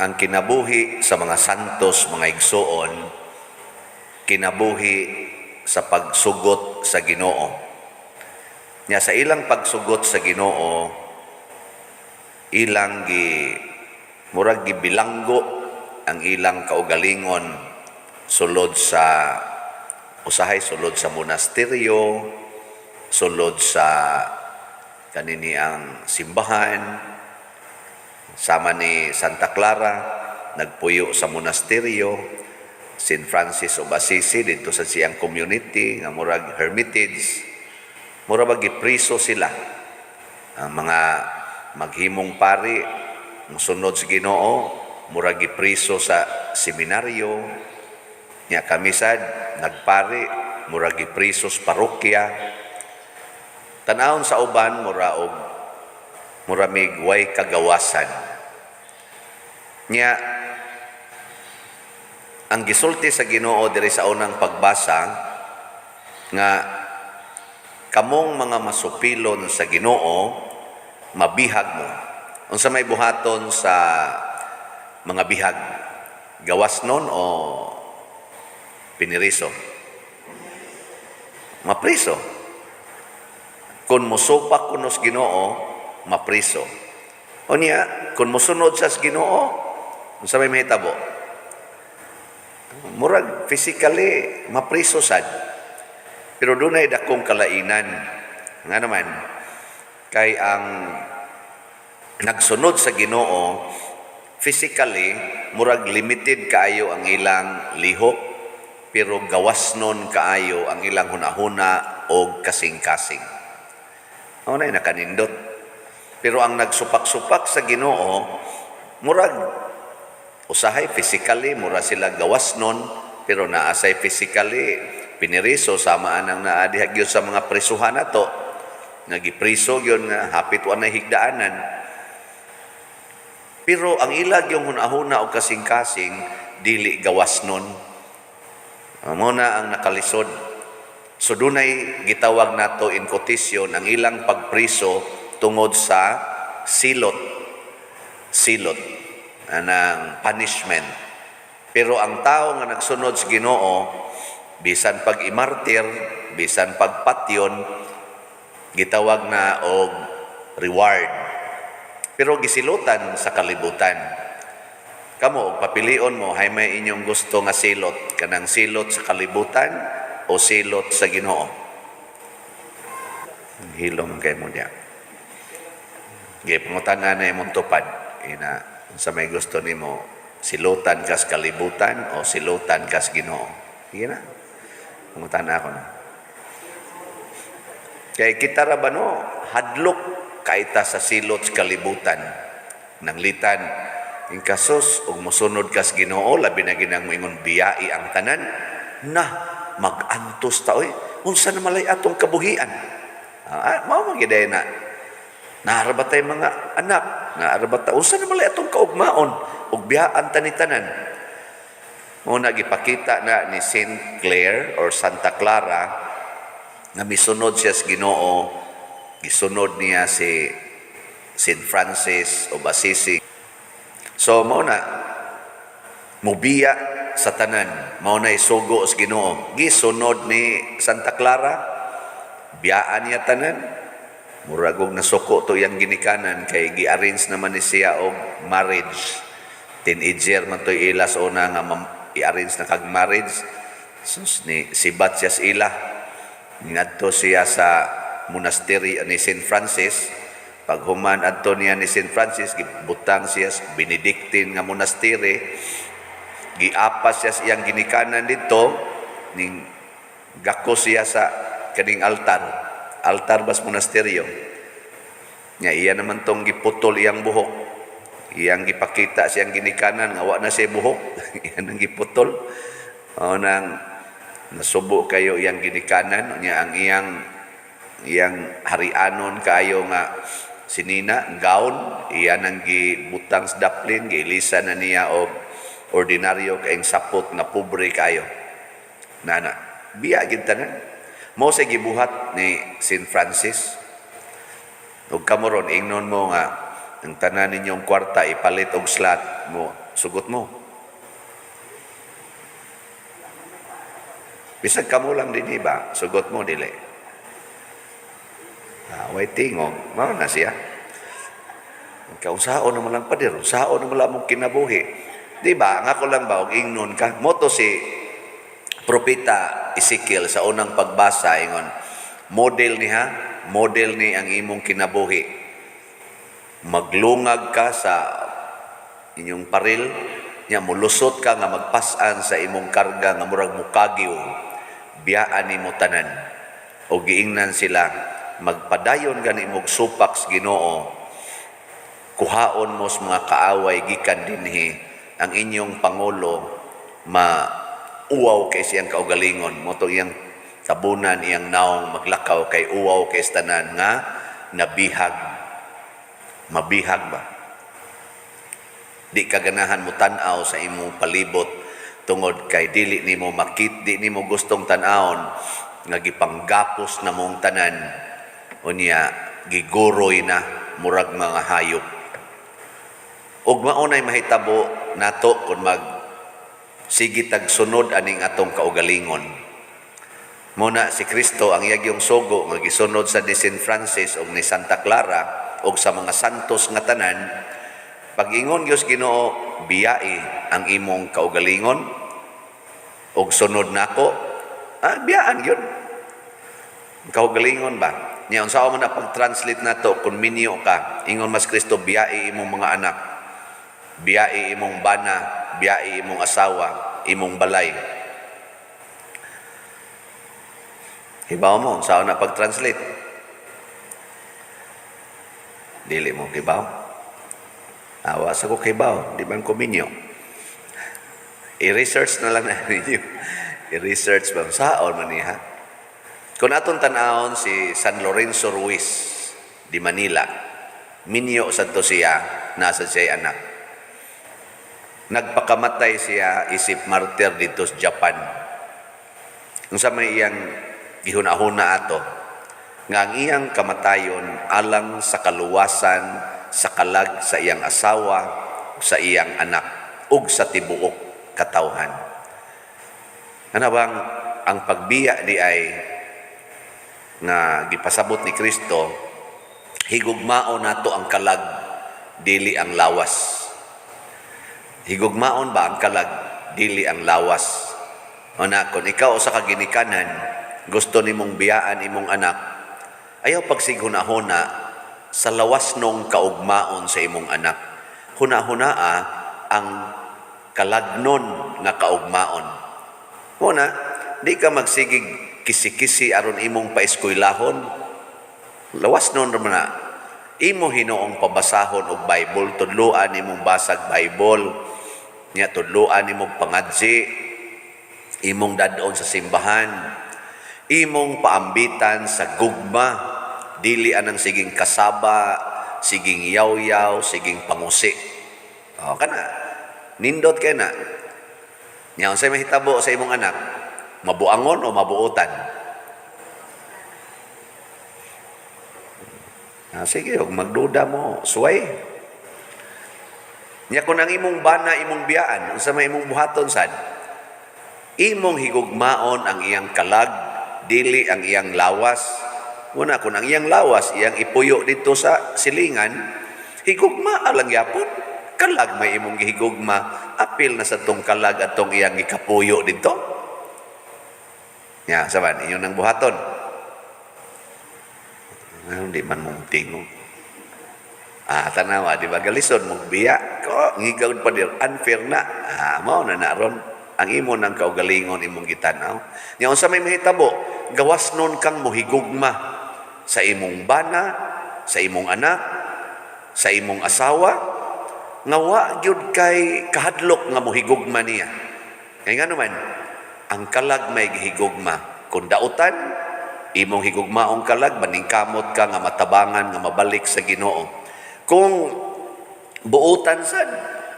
Ang kinabuhi sa mga santos, mga igsuon, kinabuhi sa pagsugot sa Ginoo. Nya sa ilang pagsugot sa Ginoo, ilang gi murag gibilanggo ang ilang kaugalingon sulod sa, usahay sulod sa monasteryo, sulod sa kanini ang simbahan, sama ni Santa Clara, nagpuyo sa monasteryo, St. Francis of Assisi, dito sa siyang community nga murag hermitage, mura ba gipriso sila. Ang mga maghimong pari, musunod sa Ginoo, murag gipriso sa seminaryo. Nya kami sad nagpari, murag gipriso sa parokya. Tanawon sa uban, mura og muramig way kagawasan. Nya ang gisulti sa Ginoo diri sa unang pagbasa nga kamong mga masupilon sa Ginoo, mabihag mo. Unsa may buhaton sa mga bihag? Gawas nun o piniriso? Mapriso. Kung musupak kuno sa Ginoo, mapriso. Unya, kung musunod sa Ginoo, unsa may mahitabo? Murag physically mapriso sad. Pero dunay dakong kalainan. Nga naman, kay ang nagsunod sa Ginoo, physically murag limited kaayo ang ilang lihok, pero gawas nun kaayo ang ilang hunahuna o kasing-kasing. Mao na nakanindot. Pero ang nagsupak-supak sa Ginoo, murag usahay physically mura sila gawas nun, pero naasay physically piniriso, sama anang naa diha gyud sa mga prisuhan nato nga gipriso gyud nga hapit wa na higdaanan, pero ang ila gyung hunahuna og kasing-kasing dili gawas nun. Mao na ang nakalisod. So dunay gitawag nato in quotation ang ilang pagpriso tungod sa silot, silot anang punishment. Pero ang tao nga nagsunod sa Ginoo, bisan pag imartir, bisan pagpatyon, gitawag na og reward. Pero gisilutan sa kalibutan. Kamo, og papilion mo, hay may inyong gusto nga silot, kanang silot sa kalibutan o silot sa Ginoo? Hilom kay mo niya. Gi pangutana na imong tupad ina, unsa may gusto nimo, silutan kas kalibutan o silutan kas Ginoo? Sige na. Pangutana ako na. Kay kita ra ba no, hadlok kaita sa silot sa kalibutan. Nanglitan in kasos ug mosunod kas Ginoo, labi na ginang moingon biyai ang tanan na mag-antos ta oy. Unsa na malay atong kabuhian? Ah, mao man gyud na. Naa ba tay mga anak? Naa ba ta? Unsa na malay atong kaugmaon ug biyaan ta ni tanan? Mao na gipakita na ni Saint Clare or Santa Clara nga misunod siya sa Ginoo, gisunod niya si Saint Francis of Assisi. So mao na mubiya sa tanan, mao na isugo sa Ginoo. Gisunod ni Santa Clara, biyaan niya tanan. Murag og nasuko to iyang ginikanan kay gi-arrange naman ni siya og marriage. Teenager man to ila sa una nga i-arrange na kag marriage. Sus, ni sibat siya sa ila. Ngadto siya sa monastery ni St. Francis. Paghuman adto niya ni St. Francis, gibutang siya sa Benedictine nga monastery. Giapas siya sa iyang ginikanan dito, ning gako siya sa kaning altar. Altar bas monasteryo. Nya iya naman tong giputol iyang buhok. Iyang gipakita siyang ginikanan nga wa na siya buhok. Iyan ang giputol. O nang nasubo kayo iyang ginikanan nya, ang iyang iyang harianon kaayo nga sinina gown, iyan ang gibutang sa daplin, giilisa na niya og ordinaryo kaayong sapot nga pobre kaayo. Nana biya gid tanan mo sa gibuhat ni Saint Francis. Ug kamo ron, ingnon mo nga ang tanan ninyong kwarta ipalit og slot mo. Sugot mo. Bisag kamo lang dinhi ba, sugot mo dili? Ah, way tingog, mao na siya. Kaunsaon naman lang, pader, unsaon naman lang mong kinabuhi. Di ba? Ang ako lang ba, og ingnon ka. Mao to si Propeta Ezekiel sa unang pagbasa, ingon, model ni ha, model ni ang imong kinabuhi. Maglungag ka sa inyong paril, nya mulusot ka nga magpas-an sa imong karga nga murag mukagiw, biyaan nimo tanan. O giingnan sila, magpadayon gani mog supak sa Ginoo, kuhaon mo sa mga kaaway gikan dinhi, ang inyong pangulo ma uwaw kay siyang kaugalingon mo to, iyang tabunan iyang naong, maglakaw kay uwaw kay tanan nga nabihag. Mabihag ba, di ka ganahan mo tan-aw sa imong palibot tungod kay dili nimo makit, di nimo gustong tan-awon nga gipanggapos na mong tanan, unya giguroy na murag mga hayop. Ug mao nay mahitabo nato kung mag sige tag sunod aning atong kaugalingon. Muna si Kristo, ang iyang sugo nga gisunod sa ni Saint Francis ug ni Santa Clara ug sa mga santos nga tanan, pag-ingon Dios Ginoo, "Biyai ang imong kaugalingon ug sunod nako," biyaan gyud. Kaugalingon ba? Nya unsa man na pag-translate nato kung minyo ka, ingon mas Kristo, "Biyai imong mga anak, biyai imong bana, biyai imong asawa, imong balay." Hibaw mo, unsa na pag-translate? Dili mo kibaw? Awa sa ko kibaw, di man ko minyo. I-research na lang na ninyo. I-research ba? Saon man niya? Kung atong tan-awon si San Lorenzo Ruiz di Manila, minyo sa to siya, nasa siya anak. Nagpakamatay siya isip martyr dito sa Japan. Unsa may iyang gihuna-huna ato? Nga ang iyang kamatayon alang sa kaluwasan sa kalag sa iyang asawa, sa iyang anak, ug sa tibuok katawhan. Ano bang ang pagbiya di ay nga gipasabot ni Kristo, higugmaon nato ang kalag, dili ang lawas. Higugmaon ba ang kalag, dili ang lawas. Una, kung ikaw usa ka ginikanan, gusto nimong biyaan imong anak, ayaw pagsighuna-huna sa lawas nung kaugmaon sa imong anak. Huna-hunaa ang kalagnon nga kaugmaon. Muna, di ka magsigig kisi-kisi aron imong paeskwelahon. Lawas nun raman na. Imo hinuong pabasahon og Bible, tudluan imong basag Bible. Nya tudluan imong pangadzi, imong dadon sa simbahan, imong paambitan sa gugma, dili anang siging kasaba, siging yaw-yaw, siging pangusi. O, kana. Nindot kay na. Nya unsay mahitabo sa imong anak? Mabuangon o mabuotan? Ah, sige, ug magduda mo, suway. Nya kung ang imong bana imong biyaan, unsa may imong buhaton sad? Imong higugmaon ang iyang kalag, dili ang iyang lawas. Muna kung ang iyang lawas iyang ipuyo dito sa silingan, higugma lang yapon. Kalag may imong gihigugma, apil na sa tong kalag atong iyang gikapuyo dito. Ya, saban, inyo nang buhaton. Ano, di man mong tingog. Ah, tanawa, di ba? Galisod mong biya. Ko, ngigaw pa dir, unfair na. Ah, mao na na ron. Ang imo nang kaugalingon imong gitanaw. Nya unsa may mahitabo, gawas nun kang mohigugma sa imong bana, sa imong anak, sa imong asawa, nga wa gyud kay kahadlok nga mohigugma niya. Kay ngano man, ang kalag may gihigugma. Kung dautan, imong higugmaong kalag, maningkamot ka nga matabangan nga mabalik sa Ginoo. Kung buotan sad,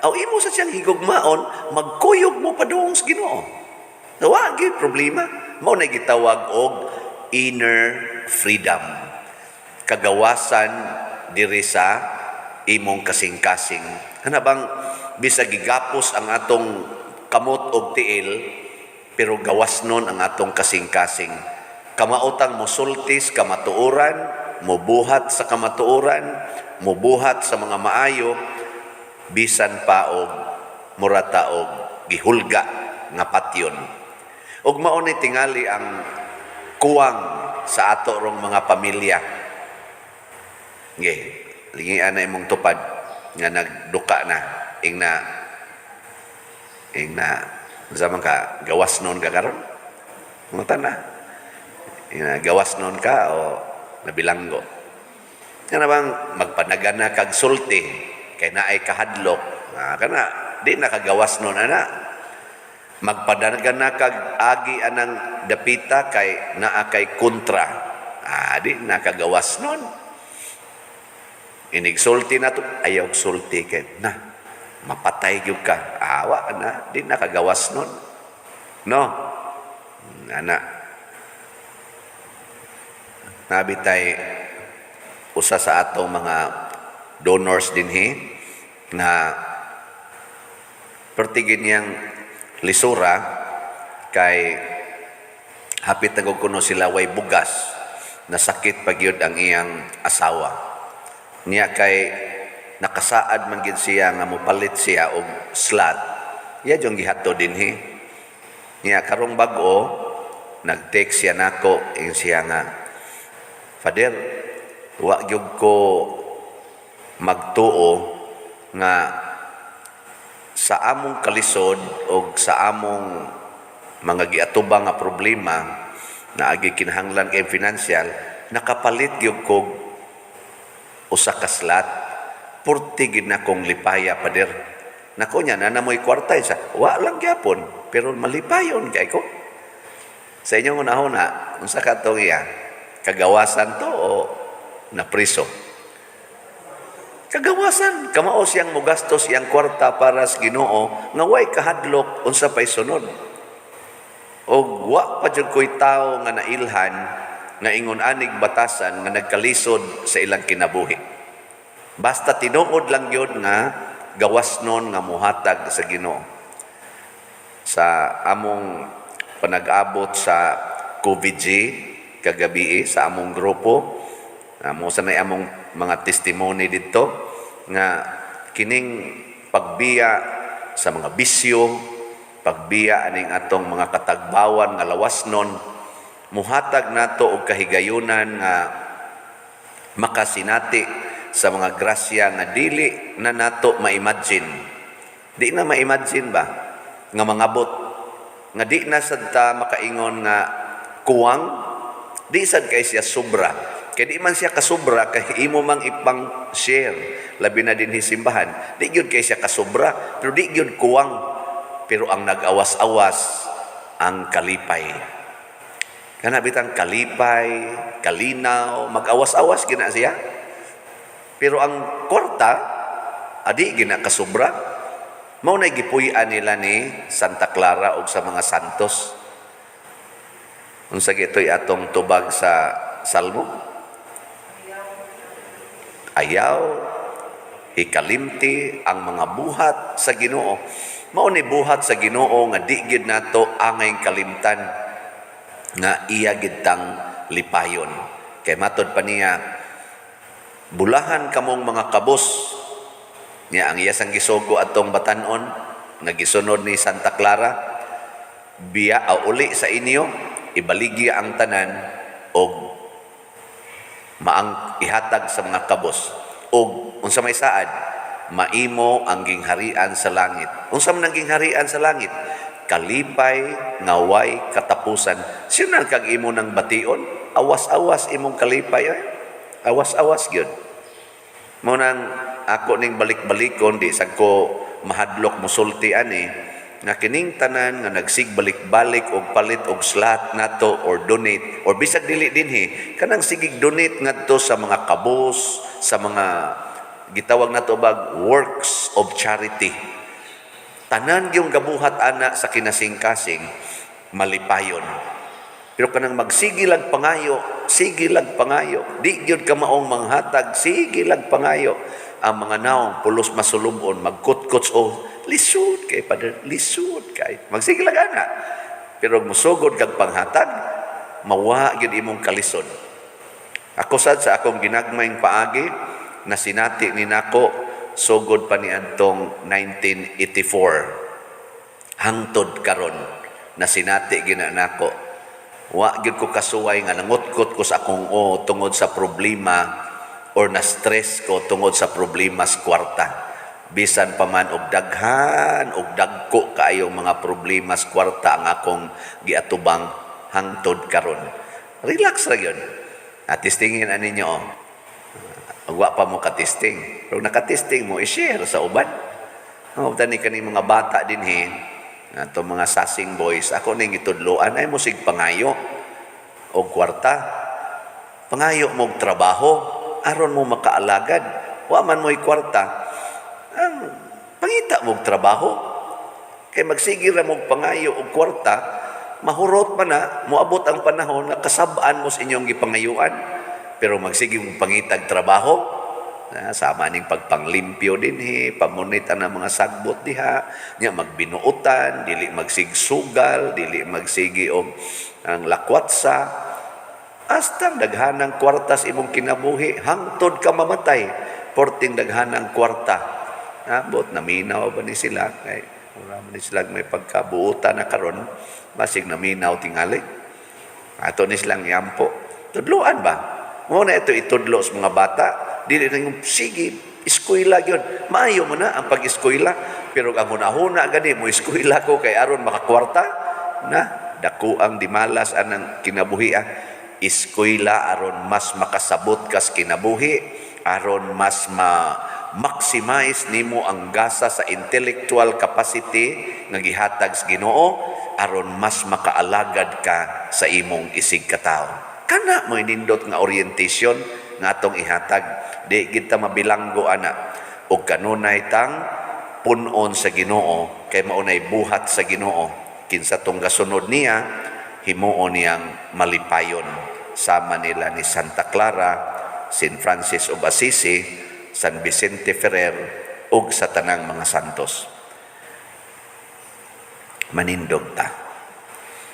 aw imo sa siyang higugmaon, magkuyog mo padung sa Ginoo. Wa gyud problema. Mao na gitawag og inner freedom. Kagawasan diri sa imong kasing-kasing. Kana bang bisag gigapos ang atong kamot og tiil, pero gawas nun ang atong kasing-kasing. Kamaotang mosulti sa kamatuoran, mobuhat sa kamatuoran, mobuhat sa mga maayo, bisan pa og murata og gihulga nga patyon. Ug mao ni tingali ang kuwang sa ato rong mga pamilya. Ge, lingian na imong tupad nga nagduka na ing na unsa man ka, gawas noon ka karon? Mga na. Ing na gawas noon ka o nabilanggo. Kana bang magpanagan na kag sulti kay naay kahadlok. Ah, kana di na kagawas noon ana. Magpadagan na kag agi anang dapita kay naa kay kontra. Ah, di na kagawas noon. Inigsulti na to, ayaw sulti kay na mapatay gyud ka. Awa na, di na kagawas nun. No? Ana. Nabitay usa sa atong mga donors dinhi na pertigin niyang lisura kay hapit na kuno sila way bugas, nasakit pa gyud ang iyang asawa niya. Kay nakasaad man gid siya nga mopalit siya og slot, iya jung gihato dinhi niya. Karong bag-o nag-text siya nako, ing siya nga, "Father, wa gyud ko magtuo nga sa among kalisod og sa among mga giatubang nga problema na agi kinahanglan kay financial, nakapalit gyud kog usa ka slot. Purti gid na kong lipaya, Pader." Nako niya na namoy kwarta sa wa lang gyapon, pero malipayon kay ko. Sa inyong unahuna, unsa ka tong iya, kagawasan to o napriso? Kagawasan. Kamao siyang mugastos iyang kwarta para sa Ginoo nga way kahadlok unsa pay sunod. Og wa pa jud ko'y tawo nga nailhan nga ingon anig batasan nga nagkalisod sa ilang kinabuhi. Basta tinuod lang yun nga gawas nun nga muhatag sa Ginoo. Sa among panag-abot sa COVID-G kagabi sa among grupo, amo sa nay among mga testimony dito nga kining pagbiya sa mga bisyo, pagbiya aning atong mga katagbawan nga lawas nun, muhatag nato og kahigayunan nga makasinati sa mga grasya nga dili na nato ma-imagine. Di na ma-imagine ba nga mangabot, nga di na sad ta makaingon nga kuwang, di sad kay siya sobra. Kay di man siya kasobra kay imo mang ipang share, labi na dinhi simbahan. Di gyud kay siya kasobra, pero di gyud kuwang. Pero ang nag-awas-awas ang kalipay. Kana bitang kalipay, kalinaw, mag-awas-awas gina siya. Pero ang kwarta, adi gina kasobra. Mao na gipuy-an nila ni Santa Clara og sa mga santos. Unsa gito'y atong tubag sa Salmo? Ayaw hikalimti ang mga buhat sa Ginoo. Mao ni buhat sa Ginoo nga di gid nato angay kalimtan nga iya gid tang lipayon. Kay matod pa niya, "Bulahan kamong mga kabos." Niya ang iya sang gisugo atong batanon nga gisunod ni Santa Clara, biya aw uli sa inyo, ibaligya ang tanan og maang ihatag sa mga kabos. Og unsa may saad, maimo ang gingharian sa langit. Unsa man ang gingharian sa langit? Kalipay nga way katapusan. Sino kag imo nang bation? Awas-awas imong kalipay ay. Awas-awas gyud. Mo nang ako ning balik-balikon, di sad ko mahadlok musulti ani nga kining tanan nga nagsigbalik-balik og palit og slot nato or donate or bisag dili dinhi, kanang sigig donate ngadto sa mga kabos, sa mga gitawag nato bag works of charity, tanan yung gabuhat ana sa kinasing-kasing malipayon. Pero kanang magsige lag pangayo, sige lag pangayo, di gyud ka maong manghatag, sige lag pangayo. Ang mga naong pulos masulubon, magkutkots o lisod kay, Father, lisod kay. Magsige lang ana. Pero musugod kag panghatag, mawa gyud imong kalisod. Ako sad sa akong ginagmayng paagi na sinati ni nako sugod pa ni adtong 1984 hangtod karon, na sinati gina nako, wa gyud ko kasuway nga nangutkot ko sa akong o tungod sa problema or na stress ko tungod sa problema sa kwarta, bisan pa man og daghan og dagko kaayong mga problema sa kwarta ang akong giatubang. Hangtod karon, relax ra gyud. At testingin ani ninyo, oh. Wa pa mo ka-testing. Pero naka-testing mo, i-share sa uban. Oh, tani kani mga bata dinhi, ato mga sasing boys, ako ning gitudloan ay mo sig pangayo og kwarta. Pangayo mo og trabaho aron mo makaalagad. Wa man mo'y kwarta, ang pangita mo og trabaho. Kay magsige ra mo og pangayo og kwarta, mahurot man na, moabot ang panahon nga kasab-an mo sa inyong gipangayuan. Pero magsige mong pangitag trabaho, na, sama ning pagpanglimpyo dinhi, pamunit ang mga sagbot diha, nya magbinuotan, dili magsigsugal, dili magsigi og ang lakwatsa, hasta daghanang kwarta sa imong kinabuhi, hangtod ka mamatay, porting daghanang kwarta. Abot, naminaw ba ni sila? Kay, wala man ni sila may pagkabuutan na karon, basig naminaw tingali. Ato ni silang yampo. Tudloan ba? Mo na ito itudlo sa mga bata. Dili na yung, sige, eskwela yun. Maayo mo na ang pag-eskwela. Pero ang hunahuna gani, mo eskwela ko kay aron makakwarta, na, dako ang dimalas anang kinabuhi ah. Eskwela aron mas makasabot kas kinabuhi, aron mas ma maximize nimo ang gasa sa intellectual capacity nga gihatag sa Ginoo, aron mas makaalagad ka sa imong isig katawo. Kana mo nindot nga orientation nga atong ihatag. Di kita mabilanggo ana og kanunay tang punon sa Ginoo kay maunay buhat sa Ginoo. Kinsa tong gasunod niya, himuon niyang malipayon, sama nila ni Santa Clara, Saint Francis of Assisi, San Vicente Ferrer ug sa tanang mga santos. Manindog ta.